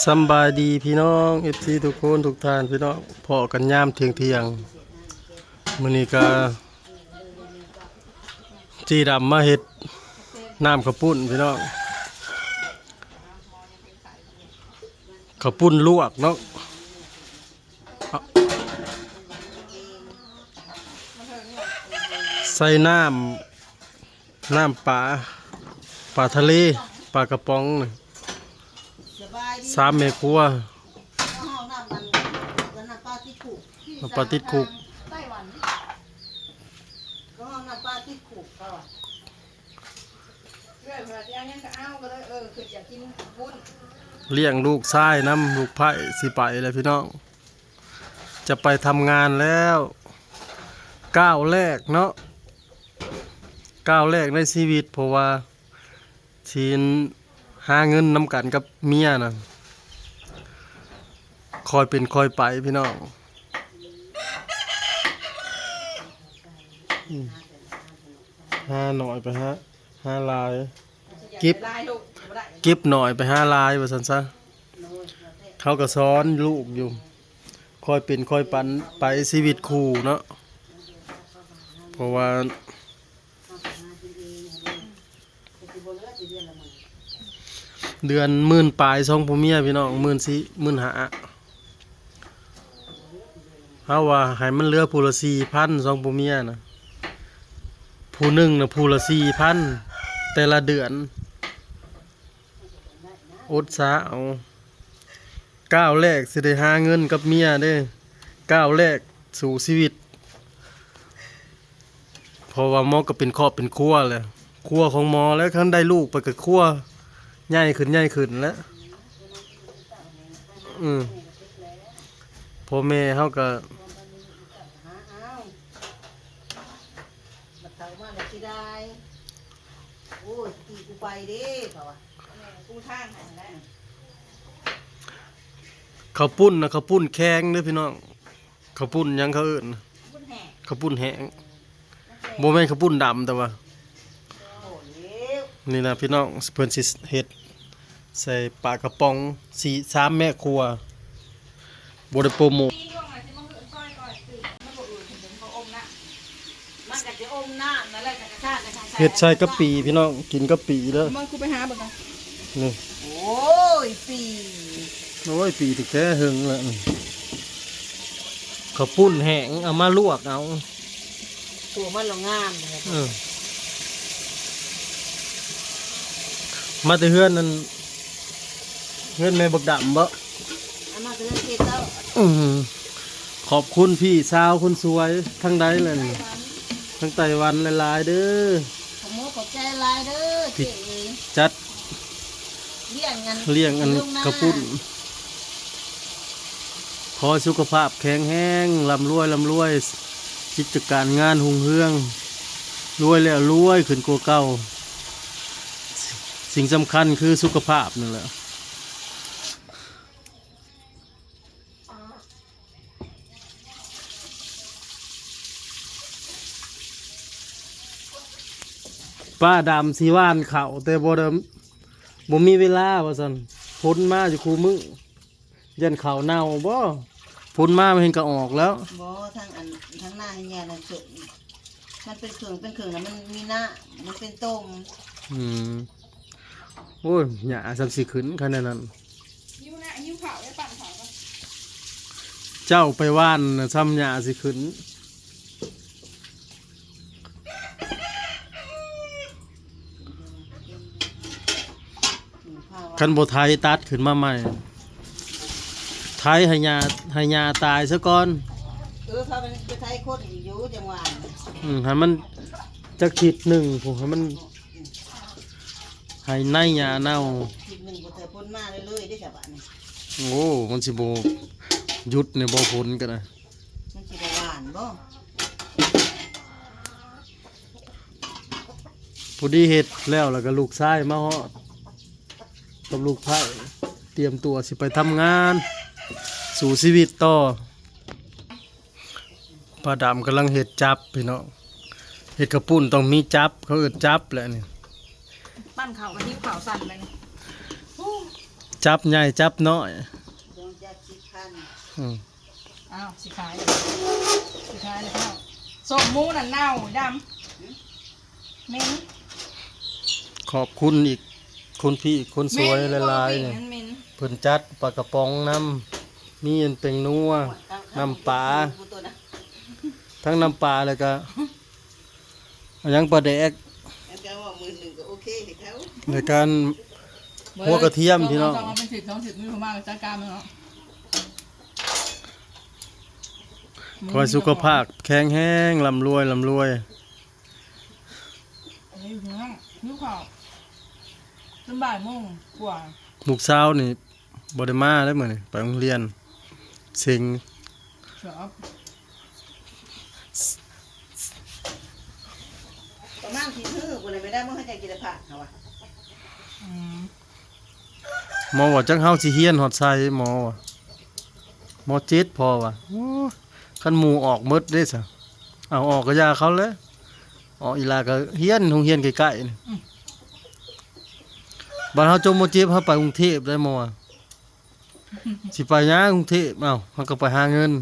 ສຳບາຍດີພີ່ນ້ອງ ເອັຟຊີ ທຸກຄົນທຸກທ່ານພີ່ນ້ອງ ພໍ້ກັນຍາມທ່ຽງໆ ມື້ນີ້ກະເຈດຳມາເຮັດນ້ຳເຂົ້າປຸ້ນພີ່ນ້ອງ ເຂົ້າປຸ້ນລວກເນາະ ໃສ່ນ້ຳ ນ້ຳປາ ປາທະເລ ປາກະປ໋ອງ ສະບາຍດີ ສາມແມ່ຄົວ ເຮົານ້ຳອັນ ນ້ຳປາຕິດຄຸກ ນ້ຳປາຕິດຄຸກ ໄຕ້ຫວັນ ເຮົານ້ຳປາຕິດຄຸກ ເຂົາວ່າ ເອື້ອຍວ່າຊິເອົາຫຍັງກໍເອົາ ກໍເລີຍ ເອີ ຄືຢາກກິນບຸນ ລ້ຽງລູກຊາຍນຳ ລູກໃພ້ຊິໄປແລ້ວພີ່ນ້ອງ ຈະໄປທຳງານແລ້ວ ກ້າວແລກເນາະ ກ້າວແລກໃນຊີວິດ ເພາະວ່າຊິຫາເງິນນຳກັນກັບເມຍນະ ຄ່ອຍເປັນຄ່ອຍໄປພີ່ນ້ອງ ອືມ ຫາໜ້ອຍໄປຫາ ຫາຫຼາຍ ເກັບ ເກັບໜ້ອຍໄປຫາຫຼາຍ ວ່າຊັ້ນຊະ ເຮົາກໍສອນລູກຢູ່ ຄ່ອຍເປັນຄ່ອຍໄປ ໄປຊີວິດຄູ່ເນາະ ເພາະວ່າ ເດືອນໝື່ນປາຍສອງຜົວເມຍພີ່ນ້ອງ ໝື່ນສີ່ ໝື່ນຫ້າ ເຮົາວ່າໃຫ້ມັນເຫຼືອຜູ້ລະສີ່ພັນ ສອງຜົວເມຍນະ ຜູ້ໜຶ່ງນະຜູ້ລະສີ່ພັນ ແຕ່ລະເດືອນ ອົດສາເອົາ ກ້າວແລກຊິໄດ້ຫາເງິນກັບເມຍເດ້ ກ້າວແລກສູ່ຊີວິດ ເພາະວ່າໝໍກໍເປັນຄອບເປັນຄົວແຫຼະ ຄົວຂອງໝໍແລ້ວ ຄັນໄດ້ລູກໄປກໍຄົວໃຫຍ່ຂຶ້ນ ໃຫຍ່ຂຶ້ນແຫຼະ ອືມ ພໍ່ແມ່ເຮົາກໍ ບັດເຖົ້າມາແລ້ວຊິໄດ້ ໂອ້ຍ ຕີກູໄປເດ້ ເຂົາວ່າ ແມ່ປູທາງໃຫ້ແລ້ວ ເຂົ້າປຸ້ນນະ ເຂົ້າປຸ້ນແຂງເດີພີ່ນ້ອງ ເຂົ້າປຸ້ນຫຍັງເຂົາເອີ້ນ ເຂົ້າປຸ້ນແຫ້ງ ເຂົ້າປຸ້ນແຫ້ງ ບໍ່ແມ່ນເຂົ້າປຸ້ນດຳ ແຕ່ວ່າ ນີ້ນະພີ່ນ້ອງ ເພິ່ນຊິເຮັດໃສ່ປາກະປ໋ອງ ສີ່ ສາມແມ່ຄົວ ບໍ່ໄດ້ໂປຣໂມດ ມັນກໍຊິອົມນ້ຳນັ້ນແຫຼະ ເຮັດໃສ່ກະປິພີ່ນ້ອງ ກິນກະປິເດີ ມາ ກູໄປຫາເບິ່ງກ່ອນ ນີ້ ໂອ້ຍ ປີ ໂອ້ຍ ປີແທ້ໆ ເຫິງລະ ເຂົ້າປຸ້ນແຫ້ງ ເອົາມາລວກເອົາ ໂອ້ ມັນລະງາມເລີຍ ເອີ ມາແຕ່ເຮືອນນັ້ນ ເຮືອນແມ່ບັກດຳບໍ? ເອົາມາແຕ່ເຮືອນເຂດເຈົ້າ ອືມ ຂອບຄຸນພີ່ສາວຄົນສວຍ ທາງໃດລະນີ້? ທາງໄຕ້ຫວັນ ທາງໄຕ້ຫວັນຫຼາຍໆເດີ ຂອບມຸກຂອບໃຈຫຼາຍເດີ ທີ່ເຈ້ເອີຍ ຈັດ ລ້ຽງອັນ ລ້ຽງອັນ ເຂົ້າປຸ້ນ ຂໍໃຫ້ສຸຂະພາບແຂງແຮງ ລ່ຳລວຍ ລ່ຳລວຍ ກິດຈະການງານຮຸ່ງເຮືອງ ລວຍແລ້ວລວຍຂຶ້ນກວ່າເກົ່າ ສິ່ງສຳຄັນຄືສຸຂະພາບນັ້ນແຫຼະ. ປ້າດຳຊິຫວ່ານເຂົ້າ ແຕ່ບໍ່ໄດ້ ບໍ່ມີເວລາວ່າຊັ້ນ ຝົນມາຢູ່ຄູ່ມື້ ຢ້ານເຂົ້າເນົ່າບໍ? ຝົນມາມັນເຫັນກະອອກແລ້ວ. ບໍ່ ທາງອັນ ທາງນາໃຫ້ຍ່ານະ ມັນເປັນເຄື່ອງ ເປັນເຄື່ອງ ແລ້ວມັນມີນ້ຳ ມັນເປັນຕົມ. ອືມ ໂອ້ຍ ຫຍ້າສ່ຳຊິຂຶ້ນ ຄັນແນວນັ້ນ. ຫິວນະ ຫິວເຂົ້າ ໄປປັ່ນເຂົ້າກ່ອນ. ເຈົ້າໄປຫວ່ານນະ ສ່ຳຫຍ້າຊິຂຶ້ນ. ຄັນບໍ່ໄຖຕັດຂຶ້ນມາໃໝ່ ໄຖໃຫ້ຫຍ້າ ໃຫ້ຫຍ້າຕາຍຊະກ່ອນ. ເອີ ພາໄປ ໄປໄຖຄົນອີກຢູ່ ຈັ່ງຫວ່າ. ອືມ ໃຫ້ມັນຈັກທິດໜຶ່ງພຸ້ນ ໃຫ້ມັນ ໃຫ້ໃນຫຍ້າເນົ່າ. ທິດໜຶ່ງບໍ່ ແຕ່ຝົນມາເລື້ອຍໆເດ້ ຊະບາດນີ້. ໂອ້ ມັນຊິບໍ່ຢຸດແນ່ບໍ່ ຝົນກໍໄດ້. ມັນຊິໄດ້ຫວ່ານບໍ່? ພໍດີເຮັດແລ້ວ ແລ້ວກໍລູກຊາຍມາຮອດກັບລູກໃພ້ ຕຽມຕົວຊິໄປທຳງານ ສູ້ຊີວິດຕໍ່. ປ້າດຳກຳລັງເຮັດຈັບພີ່ນ້ອງ ເຮັດເຂົ້າປຸ້ນຕ້ອງມີຈັບ ເຂົາເອີ້ນຈັບແຫຼະນີ້. ປັ້ນເຂົ້າກໍຫິວເຂົ້າ ສັ່ນແລ້ວນີ້. ຈັບໃຫຍ່ຈັບນ້ອຍ ຕ້ອງຈັບສິບພັນ ອືມ ອ້າວ ຊິຂາຍ ຊິຂາຍແລ້ວ ສົ້ມໝູນັ້ນເນົ່າດຳ ເໝັນ ຂອບຄຸນອີກ ຄຸນພີ່ຄົນສວຍຫຼາຍໆ ນີ້ ມັນເໝັນ ເພິ່ນຈັດປາກະປ໋ອງນຳ ມີອັນແປ້ງນົວ ນ້ຳປາ ທັງນ້ຳປາ ແລ້ວກະ ອັນຫຍັງ ປາແດກ ອັນກະວ່າໝື່ນໜຶ່ງກະໂອເຄໃຫ້ເຂົາ ໃນການຫົວກະທຽມພີ່ນ້ອງ ເອົາເປັນສິບສອງສິບ ມີຜູ້ມາກະຈັດການມັນເນາະ ຂໍໃຫ້ສຸຂະພາບແຂງແຮງ ລ່ຳລວຍ ລ່ຳລວຍ ເອີຍ ຫິວເຂົ້າ ຈົນບ່າຍໂມງກວ່າ ລູກສາວນີ້ ບໍ່ໄດ້ມາເດ້ມື້ນີ້ ໄປໂຮງຮຽນ ເສັງ ສອບ ປະມານສິບມື້ພຸ້ນແຫຼະ ແມ່ນໄດ້ ມື້ໃຫ້ຈັກກິນໄດ້ພັກເຮົາວ່າ ອືມ ໝໍວ່າ ຈັກເຮົາຊິຮຽນຮອດໃສ ໝໍວ່າ ມໍເຈັດ ພໍ່ວ່າ ໂອ້ ຄັນໝູ່ອອກໝົດເດ້ຊະ ເອົາອອກກະຢ່າເຂົາແຫຼະ ອອກອີ່ຫຼ້າກະຮຽນ ໂຮງຮຽນໃກ້ໆນີ້ ອືມ ບາດເຮົາຈົບມໍເຈັດ ເຮົາໄປກຸງເທບໄດ້ໝໍວ່າ ຊິໄປຫຍັງກຸງເທບ ເອົ້າ ເຮົາກະໄປຫາເງິນ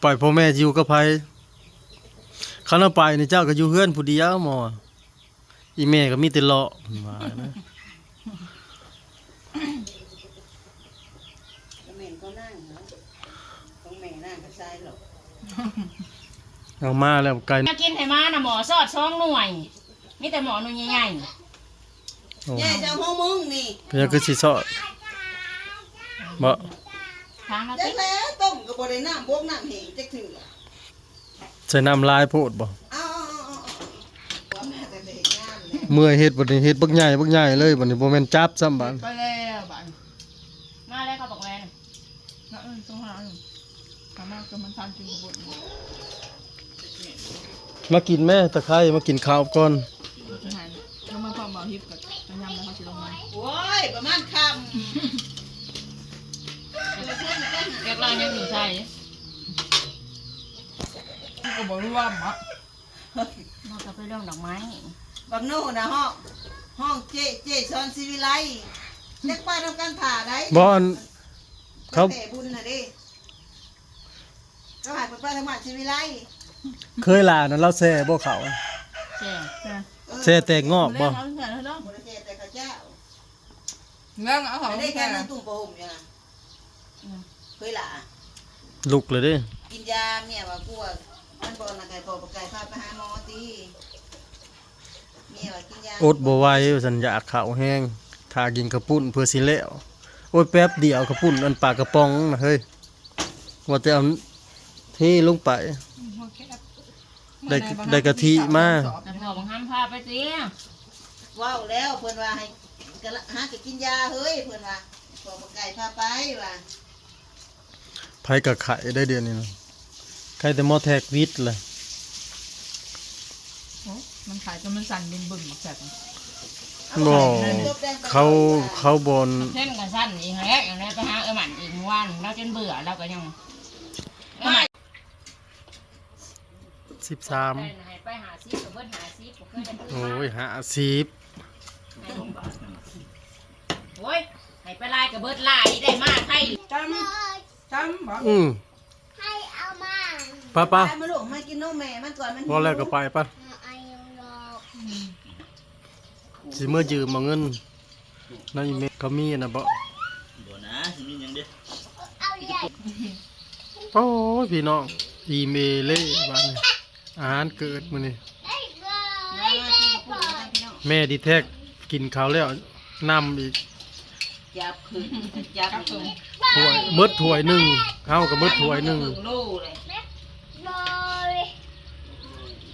ໄປພໍ່ແມ່ຊິຢູ່ກັບໃຜ ຄັນເຮົາໄປນີ້ ເຈົ້າກະຢູ່ເຮືອນຜູ້ດຽວໝໍວ່າ ອີ່ແມ່ກະມີແຕ່ເລາະ ເພິ່ນວ່ານະ ກະແມ່ນຂອງນາງເນາະ ຂອງແມ່ນາງກະຊາຍເລາະ ເອົາມາແລ້ວໄກ່ ມາກິນໃຫ້ມານະໝໍ ຊອດສອງໜ່ວຍ ມີແຕ່ໝໍໜ່ວຍໃຫຍ່ໆ ໂອ້ ໃຫຍ່ຈະເອົາຂອງມຶງນີ້ ເປັນຫຍັງຄືຊິຊອດ ບໍ່ ທາງລະຕິ ຈັກແລ້ວ ຕົ້ມກະບໍ່ໄດ້ນ້ຳບົກນ້ຳແຫ້ງຈັກເທື່ອ ໃສ່ນ້ຳຫຼາຍໂພດບໍ່ ເອົາໆໆໆ ເມື່ອຍເຮັດບັດນີ້ ເຮັດບັກໃຫຍ່ ບັກໃຫຍ່ເລີຍບັດນີ້ ບໍ່ແມ່ນຈັບຊ້ຳບາດ ໄປແລ້ວບາດ ມາແລ້ວເຂົາບອກແວ່ນ ເອີ ໂທຫາຢູ່ ສາມາດເກີດມັນທັນກິນຂ້າວໂພດ ມາກິນແມ້ຕະໄຄ ມາກິນເຂົ້າກ່ອນ ເອົາມາພ້ອມເບົາຮິບ ກະຍາມແລ້ວເຮົາຊິລົງມາ ໂອ້ຍ ປະມານຄ່ຳ ແກກລາວຍັງຢູ່ໃສ ມັນກະບໍ່ລວມເນາະ ມັນກະໄປເລື່ອງດອກໄມ້ ບັກໂນນະ ຮ້ອງ ຮ້ອງເຈ ເຈສອນສີວິໄລ ຈັກໄປນຳກັນຖ້າໃດ ບໍ່ ອັນ ເຂົາ ແຜ່ບຸນຫັ້ນເດ້ ເຂົາໃຫ້ເພິ່ນໄປທາງບ້ານສີວິໄລ ເຄີຍຫຼ້ານະ ລາວແຊ່ບໍ່ເຂົ້າ ແຊ່ ແຊ່ແຕ່ງອກບໍ່ ບໍ່ໄດ້ແຊ່ແຕ່ເຂົ້າເຈົ້າ ແລ້ວເອົາເຂົ້າ ອັນນີ້ແຄ່ນັ້ນຕຸ້ມຜ້າຫົ່ມຢູ່ນະ ອືມ ເຄີຍຫຼ້າ ລຸກແລ້ວເດ້ ກິນຢາ ເມຍວ່າກົວ ມັນບໍ່ນະ ໃຫ້ພໍ່ບັກໄກ່ພາໄປຫາໝໍຕິ ເມຍວ່າກິນຢາ ອົດບໍ່ໄຫວວ່າຊັ້ນ ຢາກເຂົ້າແຮງ ຖ້າກິນເຂົ້າປຸ້ນເພື່ອຊິແລ້ວ ໂອ້ຍ ແປັບດຽວ ເຂົ້າປຸ້ນອັນປາກະປ໋ອງນະເຮີ້ຍ ວ່າແຕ່ເອົາເທລົງໄປ ອືມ ຫົວແຄບ ໄດ້ ໄດ້ກະທິມາ ແຕ່ພໍ່ບັກຫຳພາໄປຕິ ເວົ້າແລ້ວ ເພິ່ນວ່າໃຫ້ ກະລະ ຫາກະກິນຢາເຮີ້ຍ ເພິ່ນວ່າ ພໍ່ບັກໄກ່ພາໄປວ່າ ໃຜກະໄຂ້ໄດ້ດຽວນີ້ນະ ໄຂ້ແຕ່ໝໍແທກວິດແຫຼະ ໂອ້ ມັນໄຂ້ຈົນມັນສັ່ນບຶ້ມໆ ບັກແຊບ ບໍ່ ເຂົາ ເຂົາບໍ່ ເຊັ່ນກະສັ່ນອີກຫັ້ນແຫຼະ ຈັ່ງໃດໄປຫາເອື້ອຍໝັ້ນອີກ ມື້ວານລາວຈົນເບື່ອ ລາວກະຍັງ ເອື້ອຍໝັ້ນ ສິບສາມ ໃຫ້ໄປຫ້າສິບກະເບິດຫ້າສິບ ບໍ່ເຄີຍໄດ້ຄື ໂອ້ຍ ຫ້າສິບ ໂອ້ຍ ໃຫ້ໄປຫຼາຍກະເບິດຫຼາຍ ໄດ້ມາໄທ ຕຳ ຕຳບໍ່ ອືມ ໃຫ້ເອົາມາ ໄປໆ ໄປມາລູກ ມາກິນນົມແມ່ມັນກ່ອນ ມັນຫິວ ພໍແລ້ວກະໄປ ໄປ ອືມ ຊິເມືອຢືມເອົາເງິນ ໃນເມກະມີນະບໍ່ ບໍ່ນະ ຊິມີຫຍັງເດ້ ໂອ້ຍ ພີ່ນ້ອງ ອີເມເລບາດນີ້ ອາຫານເກີດມື້ນີ້ ແມ່ດີແທັກກິນເຂົ້າແລ້ວ ນຳອີກ ຈັບຂຶ້ນ ຈັບຂຶ້ນ ຖ້ວຍ ເໝິດຖ້ວຍໜຶ່ງ ເຮົາກະເໝິດຖ້ວຍໜຶ່ງ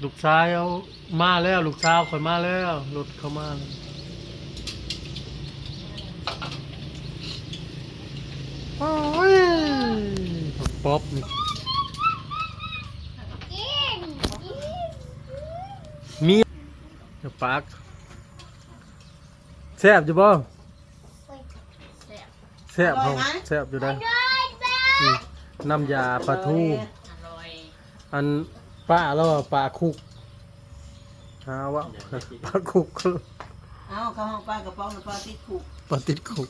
ລູກຊາຍເອົາມາແລ້ວ ລູກສາວຂ້ອຍມາແລ້ວ ລົດເຂົ້າມາແລ້ວ ໂອ້ຍ ບັກປອບນີ້ ມີ ປາກ ແຊບຢູ່ບໍ່? ແຊບ ແຊບ ເຮົາ ແຊບຢູ່ໄດ໋ ອືມ ນ້ຳຢາປາທູ ອັນປ້າລາວວ່າປາຄຸກ ຫາເວົ້າ ປາຄຸກ ເອົາເຂົ້າຫ້ອງປາກະປ໋ອງນະ ປາຕິດຄຸກ ປາຕິດຄຸກ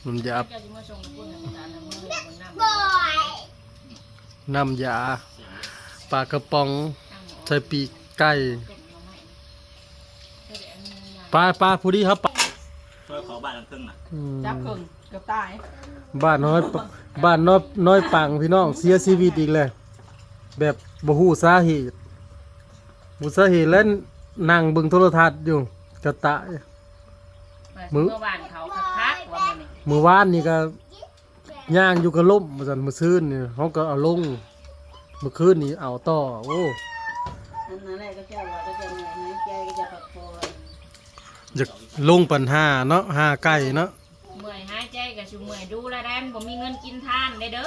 ນ້ຳຢາ ເຈົ້າຊິມາສົ່ງກັບເພິ່ນນະ ນ້ຳຢາ ປາກະປ໋ອງ ໃສ່ປີກໄກ່ ປາ ປາ ຜູ້ດີເຮົາປາ ຊ່ອຍຂໍບ້ານຫຼັງເຄິ່ງນະ ອືມ ຈັບເຄິ່ງ ເກືອບຕາຍ ບ້ານນ້ອຍ ບ້ານນ້ອຍ ນ້ອຍປັງ ພີ່ນ້ອງ ເສຍຊີວິດອີກແລ້ວ ແບບບໍ່ຮູ້ສາເຫດ ບໍ່ສາເຫດ ແລະນັ່ງເບິ່ງໂທລະທັດຢູ່ ກະຕາຍ ມື້ ເມື່ອວານເຂົາຄັກໆ ວ່າມື້ນີ້ ມື້ວານນີ້ກະຍ່າງຢູ່ກະລົ້ມວ່າຊັ້ນ ມື້ຊືນນີ້ເຮົາກະເອົາລົງ ມື້ຄືນນີ້ເອົາຕໍ່ ໂອ້ ອັນນັ້ນແຫຼະ ເຂົາເຈົ້າວ່າເຂົາເຈົ້າເມື່ອຍຫາຍໃຈ ເຂົາເຈົ້າພັກຜ່ອນ ຢາກລົງປັນຫາເນາະ ຫາໄກ່ເນາະ ເມື່ອຍຫາຍໃຈກະຊິເມື່ອຍດູລະໄດ໋ ມັນບໍ່ມີເງິນກິນທານເດ້ເດີ.